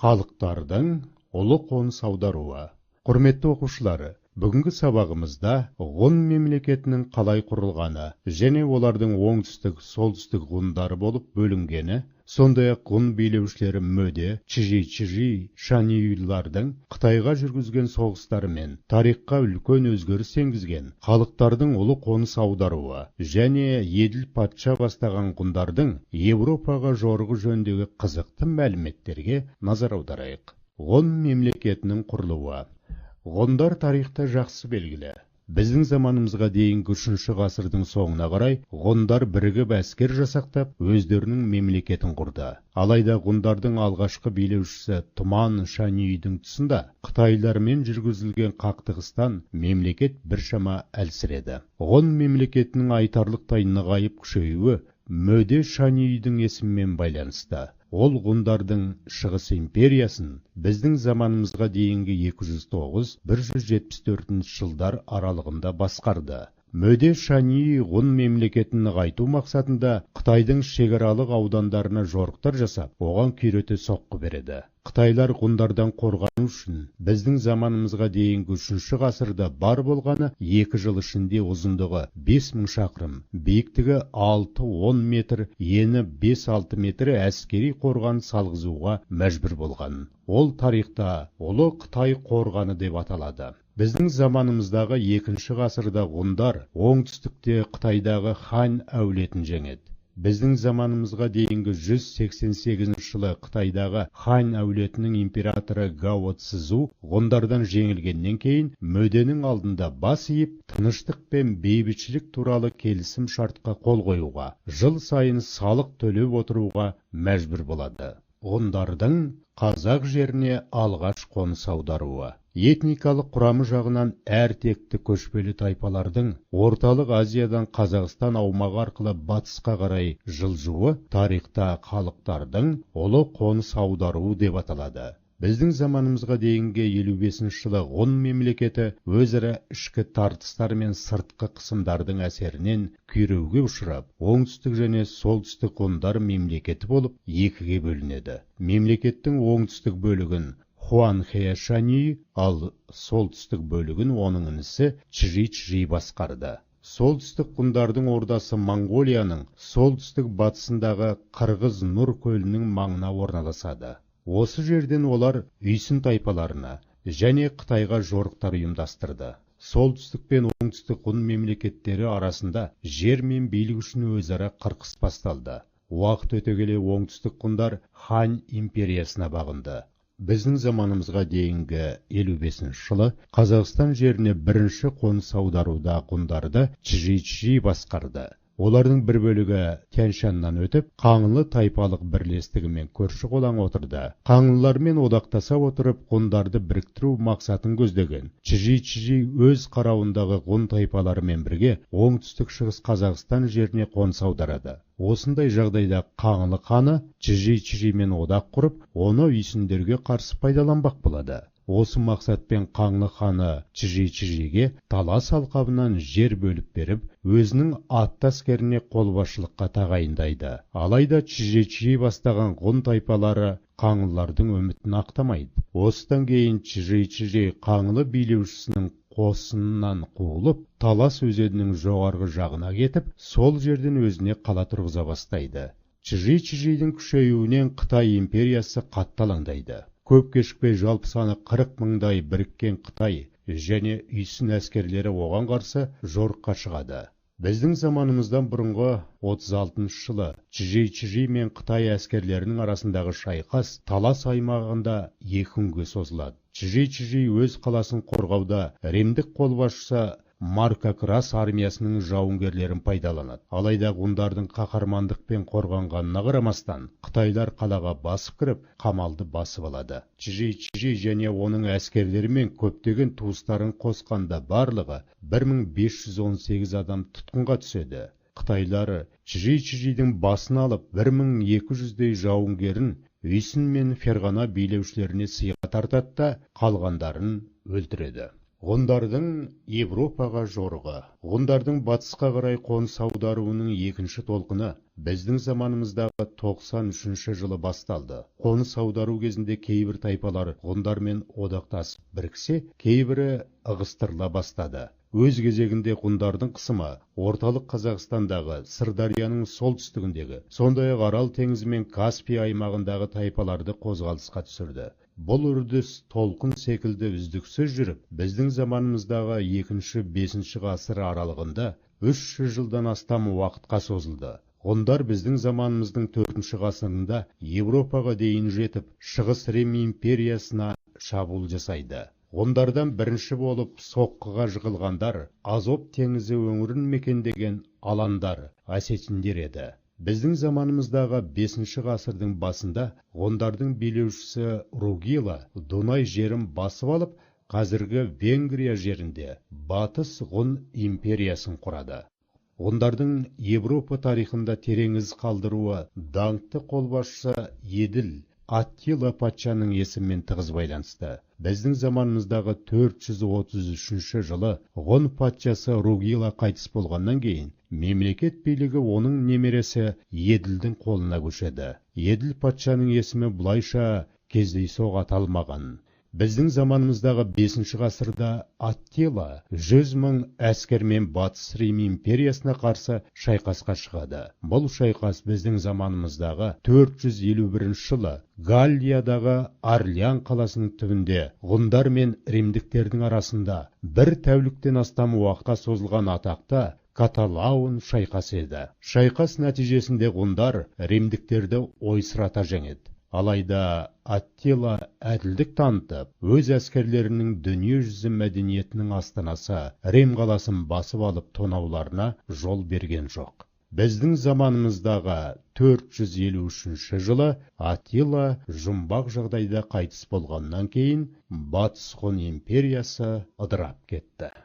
Халықтардың ұлы қоныс аударуы. Құрметті оқушылар, бүгінгі сабағымызда Ғұн мемлекетінің қалай құрылғаны және олардың оңтүстік, солтүстік ғұндары болып бөлінгені, сондай-ақ ғұн билеушілері Мөде, Чжи-Чжи, Шаньюйлардың Қытайға жүргізген соғыстары мен тарихқа үлкен өзгеріс енгізген халықтардың ұлы қоныс аударуы және Еділ патша бастаған ғұндардың Еуропаға жорығы жөніндегі қызықты мәліметтерге назар аударайық. Ғұн мемлекетінің құрылуы. Ғұндар тарихта жақсы белгілі. Біздің заманымызға дейінгі 3 ғасырдың соңына қарай ғұндар бірігіп әскер жасақтап, өздерінің мемлекетін құрды. Алайда ғұндардың алғашқы билеушісі Тұман Шаньюйдің тұсында қытайлармен жүргізілген қақтығыстан мемлекет біршама әлсіреді. Ғұн мемлекетінің айтарлықтай нығайып күшеюі Мөде Шаньюйдің есімімен байланысты. Ол ғұндардың Шығыс империясын біздің заманымызға дейінгі 209-174 жылдар аралығында басқарды. Мөде Шаньюй ғұн мемлекетін нығайту мақсатында Қытайдың шекаралық аудандарына жорықтар жасап, оған күйрете соққы береді. Қытайлар ғұндардан қорғану үшін біздің заманымызға дейінгі 3 ғасырда бар болғаны 2 жыл ішінде ұзындығы 5000 шақырым, биіктігі 6-10 метр, ені 5-6 метр әскери қорған салғызуға мәжбүр болған. Ол тарихта Ұлы Қытай қорғаны деп аталады. Біздің заманымыздағы 2 ғасырда ғұндар оңтүстікте Қытайдағы Хань әулетін жеңеді. Біздің заманымызға дейінгі 188 жылы Қытайдағы Хань әулетінің императоры Гао Цзу ғұндардан жеңілгеннен кейін Мөденің алдында бас иіп, тыныштық пен бейбітшілік туралы келісім шартқа қол қоюға, жыл сайын салық төлеп отыруға мәжбүр болады. Ғұндардың қазақ жеріне алғаш қоныс аударуы. Этникалық құрамы жағынан әр текті көшпелі тайпалардың Орталық Азиядан Қазақстан аумағы арқылы батысқа қарай жылжуы тарихта халықтардың ұлы қоныс аударуы деп аталады. Біздің заманымызға дейінгі 55 жылы Ғұн мемлекеті өзара ішкі тартыстар мен сыртқы қысымдардың әсерінен күйреуге ұшырап, оңтүстік және солтүстік ғұндар мемлекеті болып екіге бөлінеді. Мемлекеттің оңтүстік бөлігін Хуанхэ Шаньюй, ал солтүстік бөлігін оның інісі Чжи-Чжи басқарды. Солтүстік ғұндардың ордасы Моңғолияның солтүстік батысындағы Қырғыз Нұр көлінің маңына орналасады. Осы жерден олар Үйсін тайпаларына және Қытайға жорықтар ұйымдастырды. Солтүстік пен оңтүстік ғұн мемлекеттері арасында жер мен билік үшін өзара қырқыс басталды. Уақыт өте келе оңтүстік ғұндар Хань империясына бағынды. Біздің заманымызға дейінгі 55 жылы Қазақстан жеріне бірінші қоныс аударуда ғұндарды Чжи-Чжи басқарды. Олардың бір бөлігі Тянь-Шаннан өтіп, Қаңлы тайпалық бірлестігімен көрші қолаң отырды. Қаңлылармен одақтаса отырып, ғұндарды біріктіру мақсатын көздеген. Чжи-Чжи өз қарауындағы ғұн тайпаларымен бірге оңтүстік шығыс Қазақстан жеріне қоныс аударады. Осындай жағдайда Қаңлы ханы Чжи-Чжимен одақ құрып, оны үйсіндерге қарсы пайдаланбақ болады. Осы мақсатпен Қаңлы ханы Чжи-Чжиге Талас алқабынан жер бөліп беріп, өзінің атты әскеріне қолбасшылыққа тағайындайды. Алайда Чжи-Чжи бастаған ғұн тайпалары қаңлылардың үмітін ақтамайды. Осыдан кейін Чжи-Чжи Қаңлы билеушісінің қосынынан қуылып, Талас өзенінің жоғарғы жағына кетіп, сол жерден өзіне қала тұрғыза бастайды. Чжи-Чжидің күшеюінен Қытай империясы қатты алаңдайды. Көп кешікпей жалпы саны 40 мыңдай біріккен Қытай және Үйсін әскерлері оған қарсы жорыққа шығады. Біздің заманымыздан бұрынғы 36 жылы Чжи-Чжи мен Қытай әскерлерінің арасындағы шайқас Талас аймағында 2 күнге созылады. Чжи-Чжи өз қаласын қорғауда римдік қолбасшысы Марко Крас армиясының жауынгерлерін пайдаланады. Алайда ғұндардың қаһармандықпен қорғанғанына қарамастан, қытайлар қалаға басып кіріп, қамалды басып алады. Чжи-Чжи және оның әскерлері мен көптеген туыстарын қосқанда барлығы 1518 адам тұтқынға түседі. Қытайлар Чжи-Чжидің басын алып, 1200-дей жауынгерін Үйсін мен Ферғана билеушілеріне сыйға тартады да, қалғандарын өлтіреді. Ғұндардың Европаға жорығы. Ғұндардың батысқа қарай қоныс аударуының екінші толқыны біздің заманымыздағы 93 жылы басталды. Қоныс аудару кезінде кейбір тайпалар ғұндармен одақтасып біріксе, кейбірі ығыстырыла бастады. Өз кезегінде ғұндардың қысымы орталық Қазақстандағы, Сырдарияның солтүстігіндегі, сондай-ақ Арал теңізі мен Каспий аймағындағы тайпаларды қозғалысқа түсірді. Бұл үрдіс толқын секілді үздіксіз жүріп, біздің заманымыздағы 2-5 ғасыр аралығында 300 жылдан астам уақытқа созылды. Ғұндар біздің заманымыздың 4 ғасырында Европаға дейін жетіп, Шығыс Рим империясына шабуыл жасайды. Ғұндардан бірінші болып соққыға жығылғандар Азов теңізі өңірін мекендеген аландар, осетиндер еді. Біздің заманымыздағы 5 ғасырдың басында ғұндардың билеушісі Ругила Дунай жерін басып алып, қазіргі Венгрия жерінде Батыс Ғұн империясын құрады. Ғұндардың Европа тарихында терең із қалдыруы даңқты қолбасшы Еділ Аттила патшаның есімімен тығыз байланысты. Біздің заманымыздағы 433 жылы Ғұн патшасы Ругила қайтыс болғаннан кейін мемлекет билігі оның немересі Еділдің қолына көшеді. Еділ патшаның есімі бұлайша кездейсоқ аталмаған. Біздің заманымыздағы 5 ғасырда Аттила 100 мың әскермен Батыс Рим империясына қарсы шайқасқа шығады. Бұл шайқас біздің заманымыздағы 451 жылы Галлиядағы Орлеан қаласының түбінде ғұндар мен римдіктердің арасында бір тәуліктен астам уақытқа созылған атақты Каталаун шайқасы еді. Шайқас нәтижесінде ғұндар римдіктерді ойсырата жеңеді. Алайда Аттила әділдік танытып, өз әскерлерінің дүниежүзі мәдениетінің астанасы Рим қаласын басып алып тонауларына жол берген жоқ. Біздің заманымыздағы 453 жылы Аттила жұмбақ жағдайда қайтыс болғаннан кейін Батыс Ғұн империясы ыдырап кетті.